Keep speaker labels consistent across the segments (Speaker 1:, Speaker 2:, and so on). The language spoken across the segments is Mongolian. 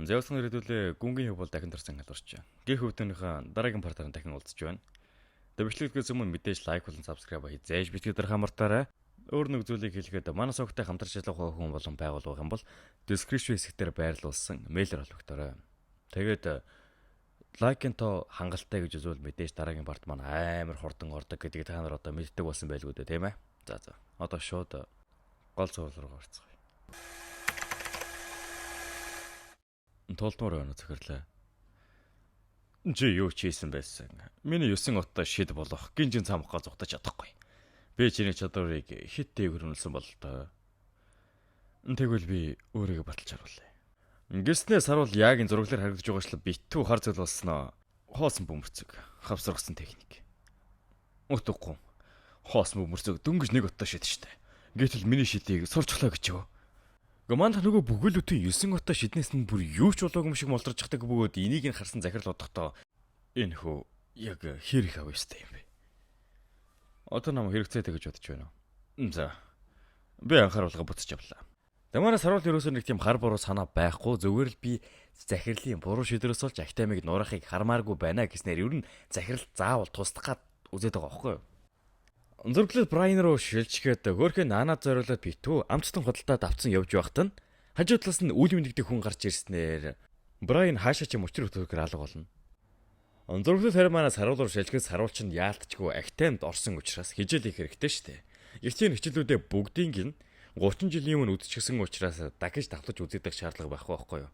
Speaker 1: Зэвсэн ирээдүүлээ гүнгийн хэв бол дахин тарсан халуурч. Гэх хөвтөнийхөө дараагийн part аар дахин уулзч байна. Тэгээ бичлэгээс өмнө мэдээж like болон subscribe хийзээж битгий дарах хамартаарай. Өөр нэг зүйлийг хэлэхэд манай сувагтай хамтарч ажиллах хүн болон байгуулах юм бол description хэсэг дээр байрлуулсан мэйлээр холбогдорой. Тэгээд like ийн тоо хангалттай гэж үзвэл мэдээж дараагийн part маань амар хурдан ордог гэдгийг та нар одоо мэддэг болсон байлгүй дээ, тийм ээ. За. Одоо шууд гол цуврал руу орцгоё. Тултуур байна захирлаа. Чи юу ч хийсэн байсан. Миний 9 оттой шид болох гинжин цамхгаа зугтаж чадахгүй. Би чиний чадварыг хит дээгүүр үнэлсэн бололтой. Тэгвэл би өөрийгөө баталж харуулъя. Гэснээ саруул яагийн зураглаар харагдаж байгаачлал битүү хар зүйл болсноо. Хоосон бөмбөрцөг, хавсаргасан техник. Утгагүй. Хоосон бөмбөрцөг дөнгөж нэг оттой шид штэ. Гэтэл миний шидийг сурчлаа гэж юу? Гэхдээ манайх нөгөө бүгэлүүдийн 9 оттой шиднээс нь бүр юу ч болоогүй юм шиг молдорчдаг бөгөөд энийг нь харсан захирал бодохдоо энэ хөө яг хэр их авьяастай юм бэ? Одоо нам хэрэгцээтэй гэж бодож байна уу? За. Би анхааруулга буцаж авлаа. Тамара саруул ерөөсөө нэг тийм хар буруу санаа байхгүй, зүгээр л би захирлын буруу шийдвэрээс болж Ахтамыг нуурахыг хармааргүй байна гэснээр ер нь захирал заавал туслах гад үзээд байгаа байхгүй юу? Зурглал Брайан руу шилжихэд хөөрхөн наанаа зориулаад битүү амттан худалдаа давцсан явж байхад нь хажуу талаас нь үл мэддэг хүн гарч ирснээр Брайан хаашаа ч юм учир өтгөр алга болно. Зурглал харин манай саруул руу шилжихэд саруулч нь яалтчгүй Ахтамд орсон учраас хижээл их хэрэгтэй штэ. Ихтийн хичээлүүдээ бүгдийг нь 30 жилийн өмнө үдчихсэн учраас дахиж давтаж үзэгдэх шаардлага байхгүй байхгүй юу?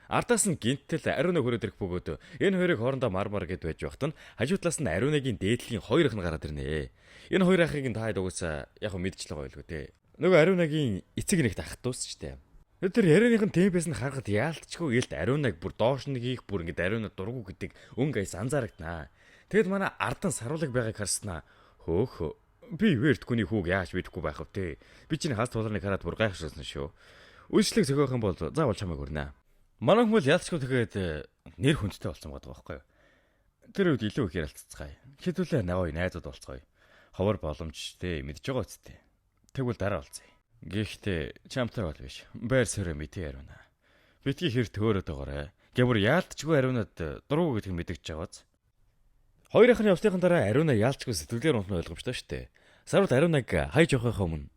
Speaker 1: Ардаас нь гинтэл ариун хөрөөд ирэх бөгөөд энэ хоёрыг хоорондоо мар мар гэд байж байхад нь хажуу талаас нь ариунагийн дээдлийн хоёр ах нь гараад ирнэ. Энэ хоёр ахыг нь та хэд угаасаа яг хөө мэдчихлээ байлгүй те. Нөгөө ариунагийн эцэг нэгт ах дүүс ч те. Тэр ярианых нь темпээс нь харахад яалтчгүй илт ариунаг бүр доош нэг хийх бүр ингээд ариуна дургу гэдэг өнгө аяс анзаарагданаа. Тэгэд манай ардан саруулаг байгааг харснаа хөөх би верт гүний хүүг яаж мэдэхгүй байх вэ те. Би чинь хас туларныг хараад бүр гайхшруулсан шүү. Үйлчлэг зохиох юм бол заавал чамайг өрнө. Манай хүмүүс ялцгүй тэгээд нэр хүндтэй болсон байгаа байхгүй юу? Тэр үед илүү их ярилццгаая. Хэдүүлээ наваа найзууд болцгоё. Ховор боломжтой мэдж байгаа үсттэй. Тэгвэл дараа уулзъя. Гэхдээ чамтай бол биш. Байр суурь мэдээ яриуна. Битгий хэр төөрөөд байгаарэ. Гэвэр яалтчгүй ариунад дургу гэдгийг мэдгэж байгааз. Хоёр ахны явсныхан дараа ариуна яалтчгүй сэтгэлээр унтна ойлгомжтой шүү дээ. Саруул ариунаг хайж явахынхаа өмнө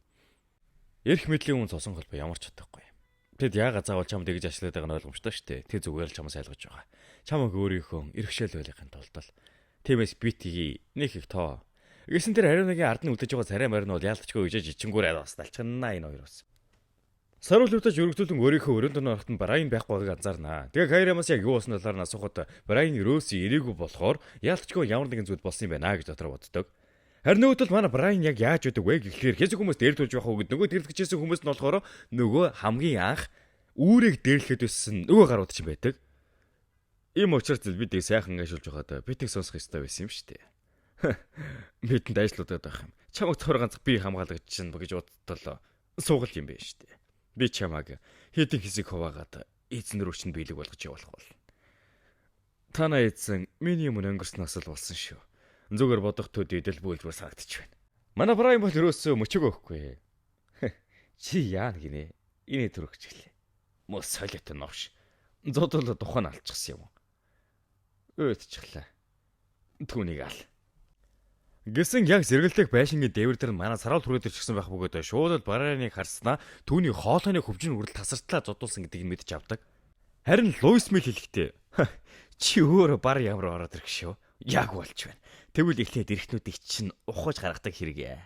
Speaker 1: эрх мэдлийн өмнө цусан холбоо ямар ч чадахгүй. Тэд яагаад заавал чамд тэгж ажиллаад байгааг нь ойлгомжтой шүү дээ. Тэр зүгээр л чамаас айлгаж байгаа. Чамаг өөрийнхөө эрхшээл байлгахын тулд л. Тиймээс битгий нэг их тоо. Гэсэн тэр ариунагийн ард нь үлдэж байгаа царай марин бол яалтчгүй ижиж ичингүүр бас далчганаа энэ хоёр бас. Саруул өвдөж өргөдүүлэн өөрийнхөө өрөөнд нь ороход нь Брайан байхгүй байгааг анзаарнаа. Тэгээ Кайрамаас яг юу болсон талаар нь асуухад Брайан ерөөсөө ирээгүй болохоор яалтчгүй ямар нэгэн зүйл болсон юм байна гэж дотор боддог. Харин нөгөөдөл манай Брайан яг яаж өгдөг вэ гэхлээр хэсэг хүмүүс дээрлүүлж явах уу гэд нөгөө дээрлэжсэн хүмүүс нь болохоор нөгөө хамгийн анх үүрийг дээрлэхэд байсан нөгөө гарууд чинь байдаг. Ийм учраас бид сайхан ажиллаж байхад битэг сонсох ёстой байсан юм шүү дээ. Бидэнд ажлуудад байх юм. Чамайг цор ганц би хамгаалагч чинь гэж бодтол суугал юм байна шүү дээ. Би чамайг хэдэн хэсэг хуваагаад эзэн рүү чинь биелэг болгож явуулах бол. Танаа эзэн миний өмнө өнгөрснөөс л болсон шүү. Зүгээр бодох төд идэл бүйлбэр санагдчих байна. Манай Брайан бол ерөөсөө мөчөг өгөхгүй. Чи яана гинэ? Инээ төрөгчлээ. Мөс солиотой новш. Зодол тухайн алчихсан юм. Өөдчихлээ. Түүнийг ал. Гэсэн яг зэрэгэлдэх байшингийн дээвэр дээр манай саруул хүрээд ирчихсэн байх бөгөөд шууд л Брайаныг харснаа түүний хоолойны хөвжин үрэл тасартлаа зодуулсан гэдгийг мэдэж авдаг. Харин Луис Мил хэлэхдээ чи өөрөө бар ямар ороод ирэх шүү. Яг болж байна. Тэгвэл эхлээд эрхнүүдийг чинь ухаж гаргадаг хэрэг.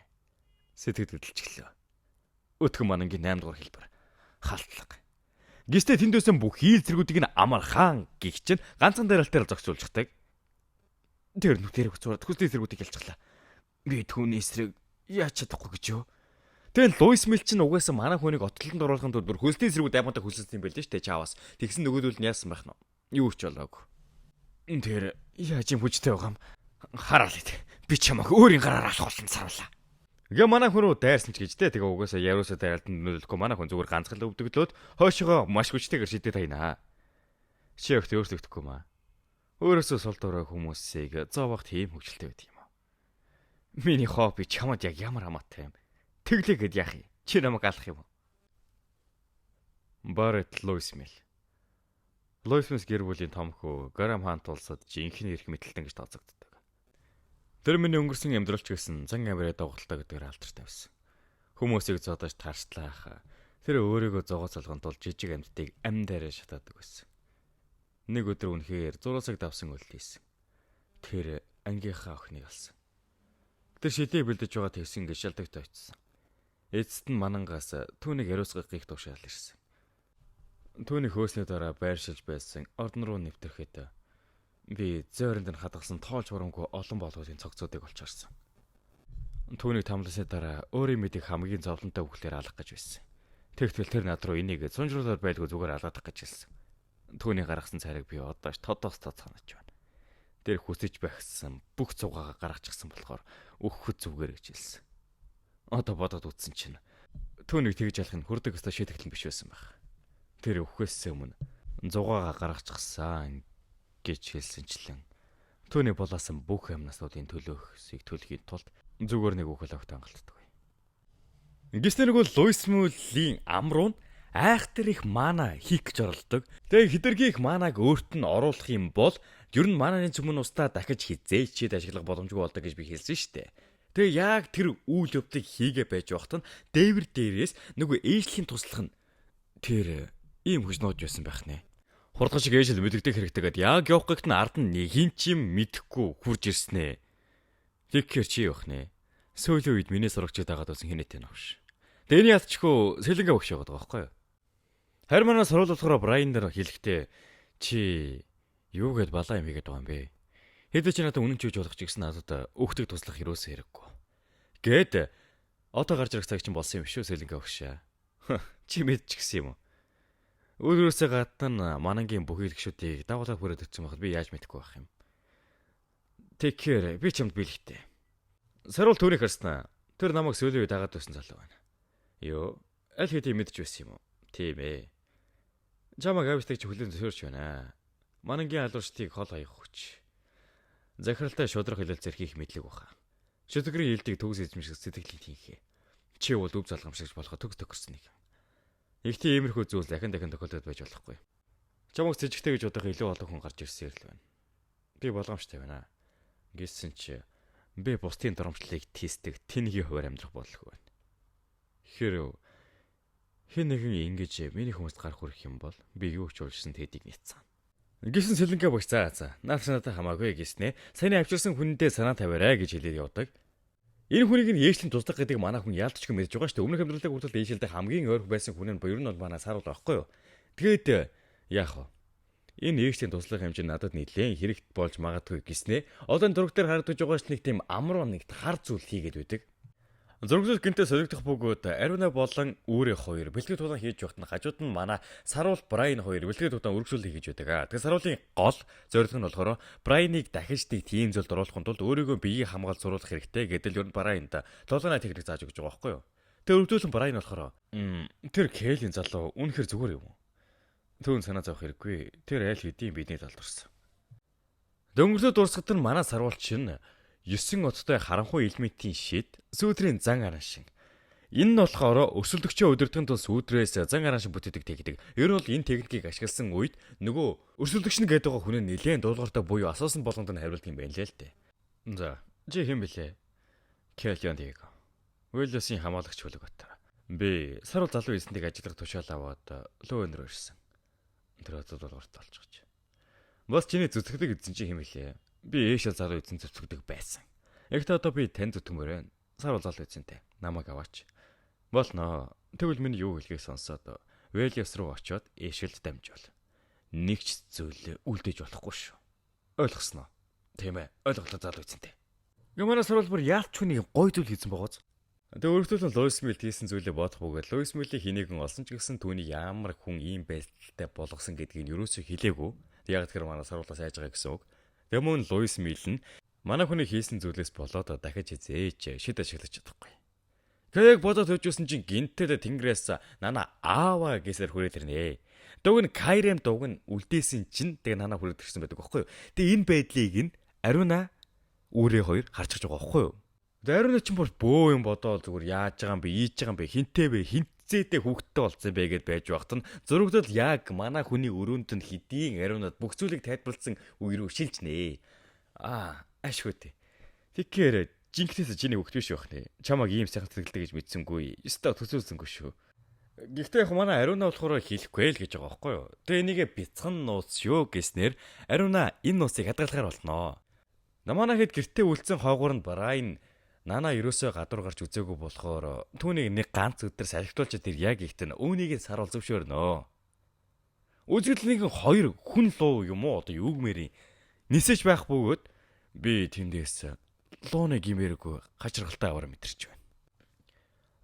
Speaker 1: Сэтгэл хөдлөчихлөө. Өтгөн манангийн 8 дугаар хэлбэр. Халтлага. Гэвчээ тэндээсэн бүх хийл зэргүүдийг нь амархан гих чинь ганцхан дайралтаар зохицуулчихдаг. Тэр нүдэрэг цураад хүслийн зэргүүдийг ялчихлаа. Би түүний эсрэг яаж чадахгүй гэж юу? Тэгэл Луис Мил чинь угаасаа манай хүнийг отлолонд оруулахын тулд бүр хөлсний зэргүүд аймагтай хөлсөлсөн юм байл л шүү дээ чаавас. Тэгсэн нөгөөдөл нь яасан байх нь? Юу ч болоогүй. Тэр яаж юм хүчтэй байгаа юм? Хараал ид. Би чамайг өөрийн гараар алах болсон сарвалаа. Гэ манай хүн рүү дайрсан ч гэж те. Тэгээ угаасаа яриусаа дайралтанд нөлөөлөхгүй манай хүн зүгээр ганцхан л өвдөглөөд хойшоогоо маш хүчтэйгээр шидэд таянаа. Чи огт өөрчлөгдөхгүй маа. Өөрөөсөө сул дорой хүмүүсийг зовоох тийм хөвчлөлтэй байдаг юм аа. Миний хобби чамд яг ямар хамаатай юм. Тэглээгээд яах юм? Чи намайг алах юм уу? Барет Луис Мил. Лойсмис гэр бүлийн том хүү Гарам хаант улсад жинхэнэ эрх мэдэлтэн гэж тооцогддог. Тэр миний өнгөрсөн амьдрал ч гэсэн зан авираа дагуултай гэдгээр алдартай байсан. Хүмүүсийг зодож таршлаах. Тэр өөрийгөө зогоо цолгон тул жижиг амьтдыг амь дээрээ шатаадаг байсан. Нэг өдөр үнэхээр зураасыг давсан үйл хийсэн. Тэр ангийнхаа охиныг алсан. Тэр шилээ бэлдэж байгаа тэгсэн гэж шалдагт очсон. Эцэст нь манангаас түүнийг хариуцгах гих тушаал ирсэн. Түүний хөөсний дараа байршилж байсан ордон руу нэвтрэхэд би зойронд нь хадгалсан тоолж хурамгүй олон болгоомжийн цогцоодыг олж харсан. Түүнийг тамласны дараа өөрийн мэдийг хамгийн зовлонтой бүхлээр алах гэж байсан. Тэгтэл тэр над руу энийг цунжруулаар байлгүй зүгээр алгаадах гэж хэлсэн. Түүний гаргасан царайг би одоо ч тодоос тод санаж байна. Тэр хүсэж багссан бүх цугаагаа гаргачихсан болохоор өгөхөд зүгээр гэж хэлсэн. Одоо бодоод үзсэн чинь түүнийг тэгж ялах нь хүрдэг өстой шийтгэл нь биш байсан байх. Тэр өхөөсөө өмнө зугаагаа гаргачихсан гэж хэлсэнчлэн түүний булаасан бүх амнаснуудын төлөөхсийг төлөхийн тулд зүгээр нэг үхэл огт хангалтдаг. Ингэснээр нөгөө Луис Мюллийн ам руу айхтар их мана хийх гэж оролддог. Тэгээ хэтэрхий их манаг өөрт нь оруулах юм бол ер нь мананы цөмөн устдаа дахиж хизээчээд ашиглах боломжгүй болдог гэж би хэлсэн шүү дээ. Тэгээ яг тэр үйл явдлыг хийгээ байж байхад нь дээвэр дээрээс нөгөө ээжлэхийн туслах нь тэр ийм хүч нууж байсан байх нэ. Хурдхан шиг ээжл мэдэгдэх хэрэгтэйгээд яг явах гэгт нь ард нь нэг хин ч юм мэдэхгүй хурж ирснэ. Тэгэхээр чи явах нэ. Сүүлийн үед миний сурагчид дагаад байсан хинэтэй новш. Дэний ятчгүй сэлэнгэ багш яваад байгаа байхгүй юу? Харин манай сурвал болохоор Брайан дээр хэлэхдээ чи юу гэд балаа юм хийгээд байгаа юм бэ? Хэдий чи надад үнэн ч үж болох ч гэсэн надад өөхдөг туслах юусоо хэрэггүй. Гэт одоо гарч ирэх цаг чинь болсон юм шүү сэлэнгэ багшаа. Чи мэдчихсэн юм уу? Өөрөөсөө гадна манангийн бүх илгшүүдийг дагуулаад хүрээд очсон байхад би яаж мэдэхгүй байх юм. Тэгэхээр би чамд бэлэгтэй. Саруул түүнийг харснаа. Тэр намайг сүүлийн үед дагаад байсан залуу байна. Йоо, аль хэдийн мэдж байсан юм уу? Тийм ээ. Чамайг авчдаг чи хүлээн зөвшөөрч байна. Манангийн алуурчдыг хол хаях хүч. Захиралтай шудрах хэлэлцээр хийх мэдлэг баха. Шүтгэрийн илдийг төгс эзэмших сэтгэлийн тэнхээ. Чи бол өв залгамшигч болоход төгс тохирсон нэг юм. Ихтэй иймэрхүү зүйл дахин дахин тохиолдод байж болохгүй. Чамайг сэжигтэй гэж бодох илүү олон хүн гарч ирсээр л байна. Би болгоомжтой байна. Гэсэн чи би бусдын доромжлыг тийсдэг тэнхий хуваар амьдрах бодлого байна. Хэрв хэн нэгэн ингэж миний хүмүүст гарах хүрэх юм бол би юу ч уулжсан тэдийг нийцсэн. Гисэн сэлэнгэ багш заа за. Наач надад хамаагүй гэснэ. Саяны авчирсан хүндээ санаа тавиарай гэж хэлээд явдаг. Энэ хүнийг нь ээжлэн туслах гэдэг манай хүн яалтчгүй мэдж байгаа шүү дээ. Өмнөх амьдралаа хүртэл ээжлэлтэй хамгийн ойрхон байсан хүн нь ер нь бол манай саруул байхгүй юу? Тэгээд яах вэ? Энэ ээжлийн туслах хэмжээ надад нэлээд хэрэгт болж магадгүй гэснэ. Одоо энэ зураг дээр харагдаж байгаа ч нэг тийм амруу нэг хар зүйл хийгээд байдаг. Зурглал гинтээ солигдох бөгөөд Ариуна болон Үүрэ хоёр бэлтгэл тулаан хийж байхад нь хажууд нь манай Саруул Брайан хоёр бэлтгэл тулаан үргэлжлүүлэх хийж байдаг. Тэгэхээр Саруулын гол зорилго нь болохоор Брайаныг дахиж нэг тийм зүйлд оруулахын тулд өөрийгөө биеийг хамгаалж зуруулах хэрэгтэй гэдэл ер нь Брайанд тулааны техник зааж өгч байгаа байхгүй юу. Тэр өргөдүүлэн Брайан болохоор тэр Кейлийн залуу үнэхэр зүгээр юм уу? Түүн санаа зовох хэрэггүй. Тэр аль хэдийн бидний талд орсон. Дөнгөрлөө дуурсахад нь манай Саруул чинь 9 оттой харанхуй элементийн шид сүүдрийн зан араншин. Энэ нь болохоор өрсөлдөгчөө удирдахын тулд сүүдрээс зан араншин бүтээдэг техник. Ер нь бол энэ техникийг ашигласан үед нөгөө өрсөлдөгч нь гэдэг байгаа хүн нь нэлээд дуулууртай буюу асуусан болгонд нь хариулдаг юм байна лээ л дээ. За, чи хэн бэлээ? Келион Диего. Уиллосын хамгаалагч хүлэг бат. Би саруул залуу эзэнтийг ажиллах тушаал аваад лөө өнөр ирсэн. Тэр хотод болгорт олчихж. Бас чиний зүтгэдэг эзэн чи хэн бэлээ? Би ээшэл залуу эзэн зүтгэдэг байсан. Ихтэй одоо би тань зүтгэмээр байна. Саруул залуу эзэнтэй. Намайг аваач. Болно. Тэгвэл миний юу хэлхийг сонсоод Велиас руу очиод ээшэлд дамжуул. Нэг ч зүйл үлдээж болохгүй шүү. Ойлгосноо? Тийм ээ. Ойлголоо залуу эзэнтэй. Гэмээр саруул бүр яалч хүний гой зүйл хийсэн богоц. Тэгээ өргөдөлн Луис Мил хийсэн зүйлээ бодох бөгөөд Луис Милийг хинээгэн олсон ч гэсэн түүний ямар хүн ийм байдалтай болгосон гэдгийг нь ерөөсөө хэлээгүй. Яг тэгэхээр манай саруулаас айж байгаа гэсэн үг. Тэгээ мөн Луис Мил нь манай хүний хийсэн зүйлээс болоод дахиж хизээч шид ашиглаж чадахгүй. Тэгээ яг бодоод хөөжсэн чинь гинтэл тэнгэрээс нана аава гэсээр хүрээд ирнэ. Дуг нь Кайрем дуг нь үлдээсэн чинь тэгээ нана хүрээд ирсэн байдаг байхгүй юу. Тэгээ энэ байдлыг нь Ариуна үүрээ хоёр харчихж байгаа байхгүй юу. Тэгээ Ариуна чинь бүр бөө юм бодоол зүгээр яаж байгаа юм бэ, ийж байгаа юм бэ, хинтээ бэ, хинт зээтэй хүүхэдтэй болцсон бэ гэд байж багт нь зурагдал яг манай хүний өрөөнд нь хэдийн ариунад бүх зүйлийг тайлбарлсан үе рүү шилжнэ. Аа, ашгүй тий. Тэгэхээр жинхнээс чиний хүүхэд биш байх нэ. Чамаг ийм сайхан сэтгэлтэй гэж мэдсэнгүй. Ёстой төсөөлсөнгүй шүү. Гэхдээ яг манай Ариуна болохоор хэлэхгүй л гэж байгаа байхгүй юу. Тэгээ энийгээ бяцхан нууц шүү гэснээр Ариуна энэ нууцыг хадгалахаар болноо. Манай хэд гэртээ үлдсэн хойгуур нь Брайан нана ерөөсөө гадуур гарч үзээгүй болохоор түүнийг нэг ганц өдөр салхитуулж тэр яг ихт нь үүнийг саруул зөвшөөрнө. Үзэгдэл нэгэн хоёр хүн луу юм уу одоо юу гэмээрийн нисэж байх бөгөөд би тэндээс лууны гимээргүй хачиргалтай аваар мэдэрч байна.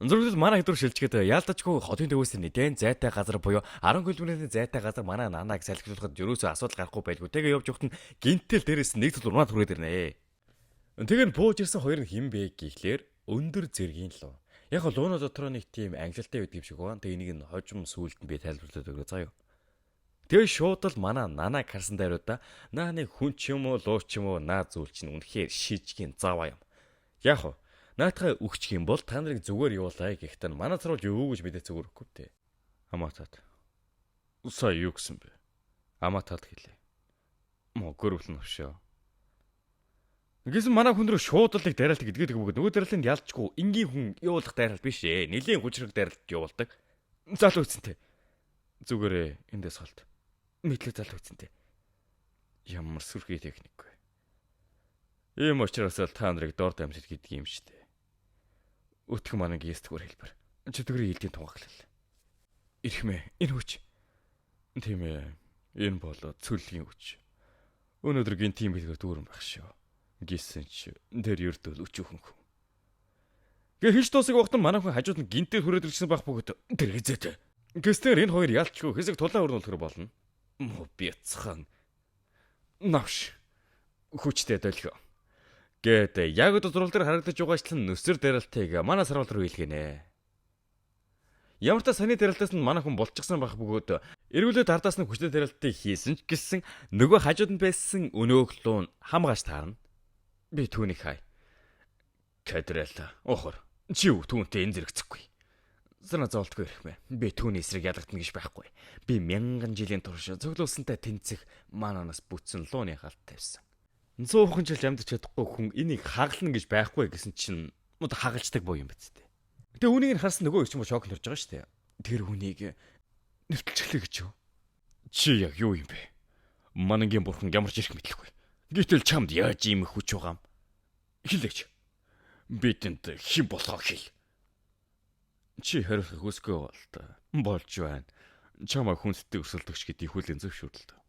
Speaker 1: Зурглал манай хэд рүү шилжгээд яалтачгүй хотын төвөөс нэгэн зайтай газар буюу 10 км-ийн зайтай газар манай нанааг салхилуулахад ерөөсөө асуудал гарахгүй байлгүй. Тэгээ явж явахад нь гинтэл дээрээс нэг зүйл унаад хүрээд ирнэ. Тэгээ нь бууж ирсэн хоёр нь хэн бэ гэхлээр өндөр зэргийн луу. Яг л лууны дотроо нэг тийм ангилалтай байдаг юм шиг байна. Тэгээ энийг нь хожим сүулт нь би тайлбарлаад өгөө заяа. Тэгээ шууд л манай нанааг харсан дайруудаа наа нэг хүн ч юм уу луу ч юм уу наа зүйл чинь үнэхээр шижгийн заваа юм. Яг уу наатахаа өгчих юм бол та нарыг зүгээр явуулаа гэхдээ манай царуул юу гэж мэдээ зүгээр өгөхгүй дээ. Амаатад. Сая юу гэсэн бэ? Амаатад хэлээ. Мо гөрөвлөн новшоо. Гэсэн манай хүн рүү шууд л их дайралт гэдгээд бөгөөд нөгөө дайралтанд ялчгүй энгийн хүн явуулах дайралт биш ээ. Нилийн хүчрэг дайралт явуулдаг. Залуу үсэнтэй. Зүгээрээ эндээс холт. Мэдлэг залуу үсэнтэй. Ямар сүрхий техник вэ? Ийм учраас л та нарыг дор дамжид гэдэг юм шүү дээ. Өтгөн манангийн эсдгүүр хэлбэр. Чөтгөрийн хилдийн тунгаглал. Ирхмээ, энэ хүч. Тийм ээ. Энэ бол цөллийн хүч. Өнөөдөр гинтийн бэлгээр дүүрэн байх шүү. Гисэн чи тэр ердөөл өчүүхэн хүн. Гэ хич дуусах вахт манай хүн хажууд нь гинтээр хүрээд ирсэн байх бөгөөд тэр хизээтэй. Гэстээр энэ хоёр ялчгүй хэсэг тулаан өрнүүлэхэр болно. Мө бяцхан. Навш. Хүчтэй долхио. Гэт яг одоо зурвал дээр харагдаж байгаачлан нүсэр дайралтыг манай сарвал руу илгээнэ. Ямар та саний дайралтаас нь манай хүн болчихсон байх бөгөөд эргүүлээд ардаас нь хүчтэй дайралтыг хийсэн ч гэсэн нөгөө хажууд нь байсан өнөөх луун хамгааш таарна. Би түүнийг хай. Кадрэл охор. Чи юу түүнтэй энэ зэрэгцэхгүй. Санаа зовлтгүй ирэхмээ. Би түүний эсрэг ялагдана гэж байхгүй. Би мянган жилийн турш цоглуулсантай тэнцэх мананаас бүтсэн лууны хаалт тавьсан. 100 жил амьдарч чадахгүй хүн энийг хагална гэж байхгүй гэсэн чинь одоо хагалждаг боо юм биз дээ. Тэгээ үүнийг нь харсан нөгөө ирчин шокнд орж байгаа шүү дээ. Тэр хүнийг нэвтэлчихлээ гэж юу? Чи яг юу юм бэ? Манангийн бурхан ямар ч ирэх мэдлэхгүй. Гэтэл чамд яаж ийм их хүч байгаа юм? Хэлээч. Бидэнд хэн болохоо хэл. Чи хариулах хүсгүй болт. Болж байна. Чамаа хүнстэй өрсөлдөгч гэдгийг хүлээн зөвшөөрлөө.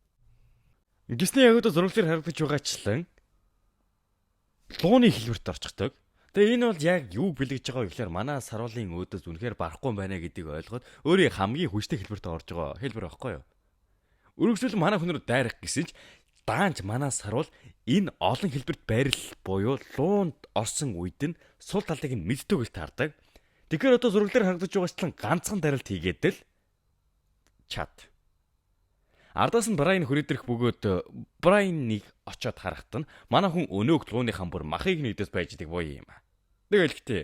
Speaker 1: Гисний яг одоо зураглалаар харагдаж байгаачлан лууны хэлбэрт орчихдог. Тэгээ энэ бол яг юу бэлгэж байгаа вэ гэхээр манай саруулын өөдөөс үнэхээр барахгүй юм байна гэдгийг ойлгоод өөрийн хамгийн хүчтэй хэлбэрт орж байгаа хэлбэр байхгүй юу? Өргөжлөл манай хүн рүү дайрах гэсэн ч даанч манай саруул энэ олон хэлбэрт байрлал буюу луунд орсон үед нь сул талыг нь мэддэг гэж таардаг. Тэгэхээр одоо зураглалаар харагдаж байгаачлан ганцхан дайралт хийгээд л чад. Ардаас нь Брайан хүрээдэрх бөгөөд Брайаныг очиод харахад нь манай хүн өнөөг лууны хамбар махыг нэгдээс байж идэг буй юм. Тэгэл гэтээ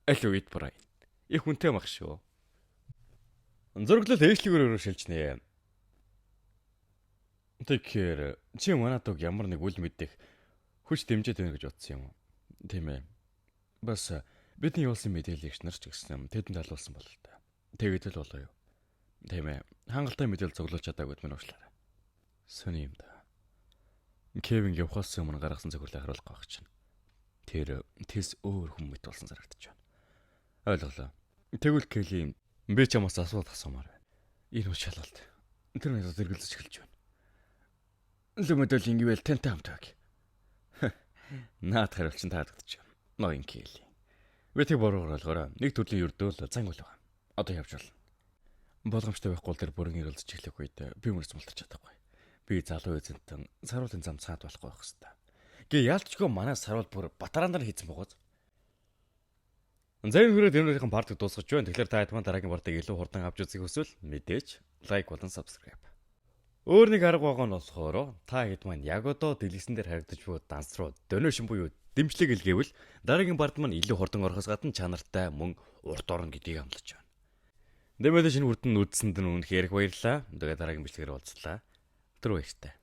Speaker 1: аль үед Брайан. Их хүнтэй мах шүү. Зураглал ээшлэгээр өрөө шилжнэ. Тэгэхээр чи манай дог ямар нэг үл мэдэх хүч дэмжиж байна гэж бодсон юм уу? Тийм ээ. Бас бидний явуулсан мэдээллийг нар ч гэсэн тэдэнд алуулсан бол л та. Тэгээд л болоо юу? Тийм ээ. Хангалттай мэдээлэл цуглуулж чадаагүй минь уучлаарай. Сони юм да. Кевин явхаас өмнө гаргасан зөвхөрлөө харуулах байх чинь. Тэр тэс өөр хүн мэт болсон зарагдаж байна. Ойлголоо. Тэгвэл Келли би чамаас асуулт асуумаар байна. Энэ үе шалгалт. Тэр надад зэрэгэлдэж эхэлж байна. Лүмөдөл ингэвэл тантай хамт байг. Наад хариулчин таалагдчих. Ноён Келли. Би тэг буруугаар ойлгоорой. Нэг төрлийн ердөөл зан үл байгаа. Одоо явж болно. Болгоомжтой байхгүй бол тэр бүрэн эргэлзэж эхлэх үед би мөрс мултарч чадахгүй. Би залуу эзэнтэн саруулын зам цаад болохгүй байх хэвээр. Гэ яалтчгүй манай саруул бүр батараанаар хийцэн богоц. За энэ хүрээд өнөөдрийнхэн part ыг дуусгаж байна. Тэгэхээр та хэд маань дараагийн part ыг илүү хурдан авч үзэх хүсвэл мэдээж like болон subscribe. Өөр нэг арга байгаа нь болохоор та хэд маань яг одоо дэлгэсэн дээр харагдаж буй данс руу donation буюу дэмжлэг илгээвэл дараагийн part маань илүү хурдан орохоос гадна чанартай мөн урт орно гэдгийг амлаж байна. Дэмэдэ шинэ хүрдэн үзсэнд нь үнэхээр их баярлалаа. Тэгээд дараагийн бичлэгээр уулзлаа. Түр баяртай.